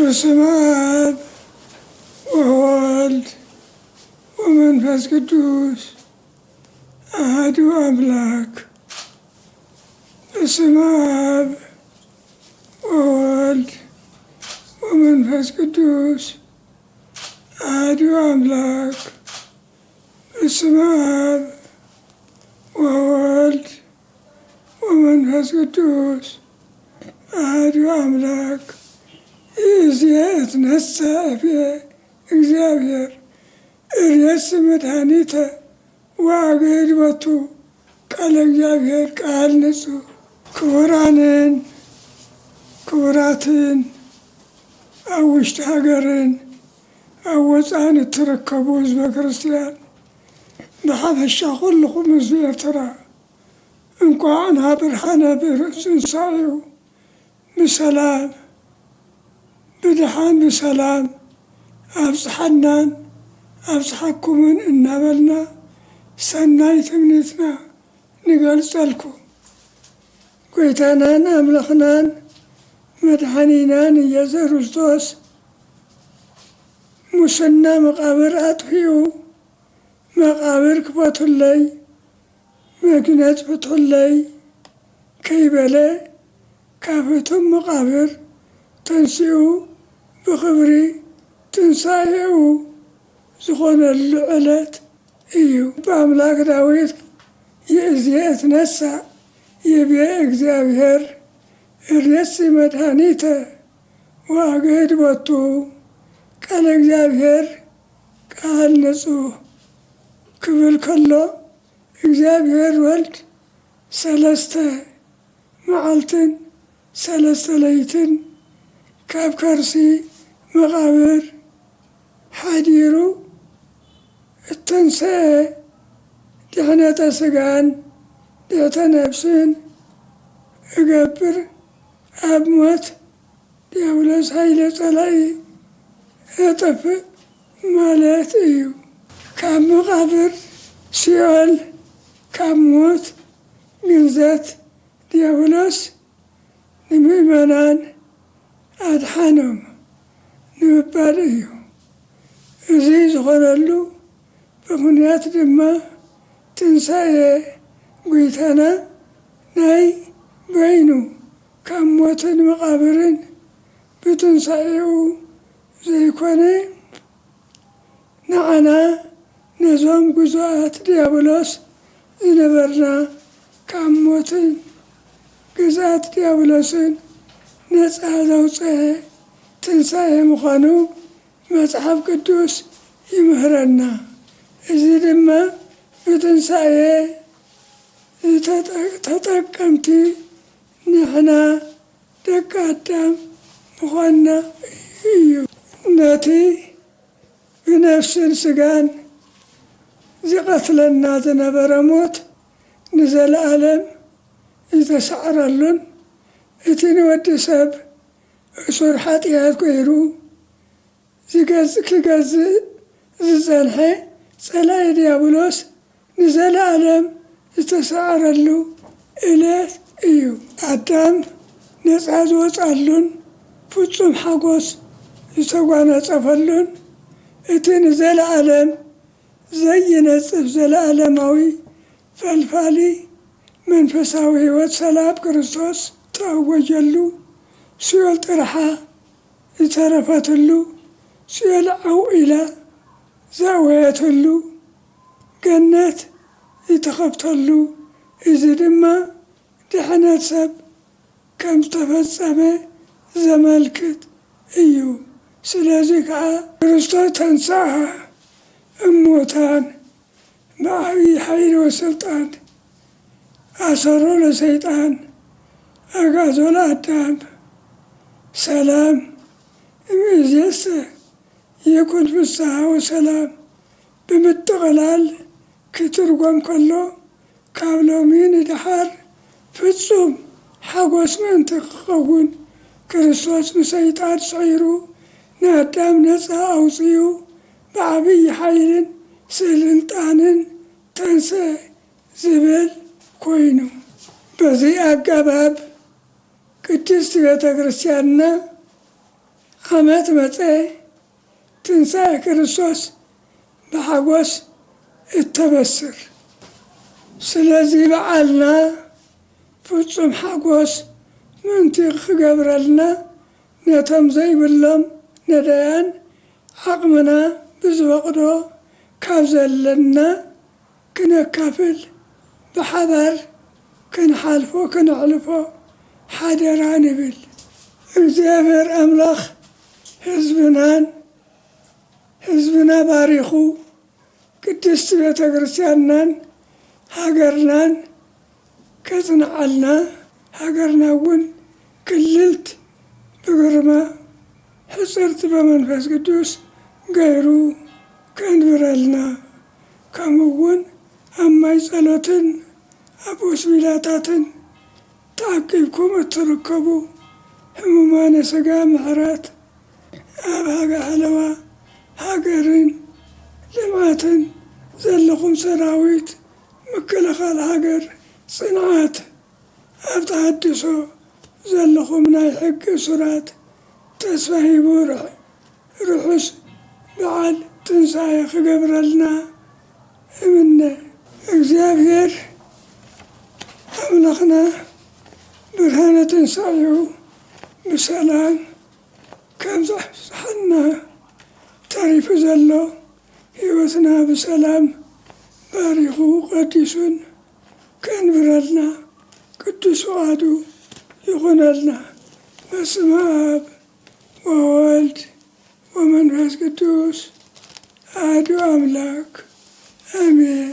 በስመ አብ ወወልድ ወመንፈስ ቅዱስ አሐዱ አምላክ። በስመ አብ ወወልድ ወመንፈስ ቅዱስ አሐዱ አምላክ። በስመ አብ ወወልድ ወመንፈስ ቅዱስ አሐዱ አምላክ። ይእዜ እትነሳ እብየ እግዚአብሔር እርየሲ መድኃኒተ ወአግህድ ቦቱ። ቃለ እግዚአብሔር ቃል ንጹሕ። ክቡራንን ክቡራትን ኣብ ውሽጢ ሃገርን ኣብ ወጻእን እትርከቡ ህዝበ ክርስቲያን ብሓፈሻ ኩልኹም ህዝቢ ኤርትራ እንቋዕ ናብ ብርሃነ ብር-፣ ትንሳኤኡ ብሰላም ብድሓን ብሰላም ኣብጽሓናን ኣብጽሓኩምን እናበልና ሰናይ ትምኒትና ንገልጸልኩም። ጎይታናን ኣምላኽናን መድሓኒናን ኢየሱስ ክርስቶስ ሙስና መቓብር ኣጥፊኡ መቓብር ክፈቱለይ፣ መግነጽ ፍትሑለይ ከይበለ ካብ ህቱም መቓብር ተንሲኡ ብኽብሪ ትንሳኤኡ ዝኾነሉ ዕለት እዩ። በአምላክ ዳዊት ይእዜ እትነሳ ይቤ እግዚኣብሔር እሬሲ መድኃኒተ ወአግህድ ቦቱ። ቃለ እግዚኣብሔር ቃል ንጹሕ ክብል ከሎ እግዚኣብሔር ወልድ ሰለስተ መዓልትን ሰለስተ ለይትን ካብ ከርሲ መቓብር ሓዲሩ እተንሰአ ድሕነተ ስጋን ድሕተ ነፍስን እገብር ኣብ ሞት ዲያብሎስ ኃይለ ጸላኢ የጠፍእ ማለት እዩ። ካብ መቓብር ሲኦል ካብ ሞት ግንዘት ዲያብሎስ ንምእመናን ኣድሓኖም ንምባል እዩ። እዚ ዝኾነሉ ብምኽንያት ድማ ትንሳኤ ጐይታና ናይ በይኑ ካብ ሞትን መቓብርን ብትንሳኤኡ ዘይኮነ ንዓና ነዞም ግዙኣት ዲያብሎስ ዝነበርና ካብ ሞትን ግዝኣት ዲያብሎስን ነፃ ዘውፀአ ትንሳኤ ምዃኑ መፅሓፍ ቅዱስ ይምህረና። እዚ ድማ ብትንሳኤ ዝተጠ-፣ ተጠቀምቲ ንሕና ደቂ ኣዳም ምዃንና እዩ። ነቲ ብነፍስን ስጋን ዝቐትለና ዝነበረ ሞት ንዘለኣለም ዝተሳዕረሉን እቲ ንወዲ ሰብ እሱር ሓጢኣት ገይሩ ዝገዝ-፣ ክገዝእ ዝጸንሐ ጸላኢ ዲያብሎስ ንዘለኣለም ዝተሳዕረሉ ዕለት እዩ። ኣዳም ነጻ ዝወጻሉን ፍጹም ሓጎስ ዝተጓነጸፈሉን እቲ ንዘለኣለም ዘይነጽፍ ዘለኣለማዊ ፈልፋሊ መንፈሳዊ ህይወት ሰላም ክርስቶስ ተኣወጀሉ፣ ሲኦል ጥርሓ ዝተረፈትሉ፣ ሲኦል ዓው ኢላ ዘእወየትሉ፣ ገነት ዝተኸፍተሉ፣ እዚ ድማ ድሕነት ሰብ ከም ዝተፈጸመ ዘመልክት እዩ። ስለዚ ከኣ ክርስቶስ ተንሥአ እሙታን ብዓብዪ ሓይሊ ወስልጣን ኣሰሮ ለሰይጣን ኣግዓዞ ለኣዳም ሰላም እምይእዜሰ ይኩን ፍስሓ ወሰላም ብምጥቕላል ክትርጎም ከሎ፣ ካብ ሎሚ ንደሓር ፍጹም ሓጎስ ምእንቲ ክኸውን፣ ክርስቶስ ንሰይጣን ስዒሩ፣ ንኣዳም ነጻ ኣውጺኡ፣ ብዓብዪ ሓይልን ስልጣንን ተንስአ ዝብል ኮይኑ። በዚ ኣገባብ ቅድስት ቤተ ክርስቲያንና ዓመት መጸ ትንሳኤ ክርስቶስ ብሓጎስ እተበስር። ስለዚ በዓልና ፍጹም ሓጎስ ምእንቲ ክገብረልና ነቶም ዘይብሎም ነዳያን ዓቕምና ብዝፈቕዶ ካብ ዘለና ክነካፍል ብሓባር ክንሓልፎ ክነሕልፎ ሓደራ ንብል። እግዚኣብሔር ኣምላኽ ህዝብናን ህዝብና ባሪኹ ቅድስቲ ቤተ ክርስቲያንናን ሃገርናን ከጽንዓልና፣ ሃገርና እውን ክልልት ብግርማ ሕጽርቲ በመንፈስ ቅዱስ ገይሩ ከንብረልና፣ ከምኡ እውን ኣብ ማይ ጸሎትን ኣብ ወስቢላታትን ተኣኪብኩም እትርከቡ ሕሙማነ ሥጋ ምሕረት ኣብ ሃገ ሓለዋ ሃገርን ልምዓትን ዘለኹም ሰራዊት ምክልኻል ሃገር ጽንዓት ኣብ ተሃድሶ ዘለኹም ናይ ሕጊ እሱራት ተስፋ ሂቡ ርሕ- ርሑስ በዓል ትንሳኤ ክገብረልና እምነ። እግዚኣብሔር ኣምላኽና ብርሃነ ትንሳኤኡ ብሰላም ከም ዘብጽሓና ተሪፉ ዘሎ ህይወትና ብሰላም ባሪኹ ቀዲሱን ከንብረልና ቅዱስ ፍቓዱ ይኹነልና። በስመ አብ ወወልድ ወመንፈስ ቅዱስ አሐዱ አምላክ አሜን።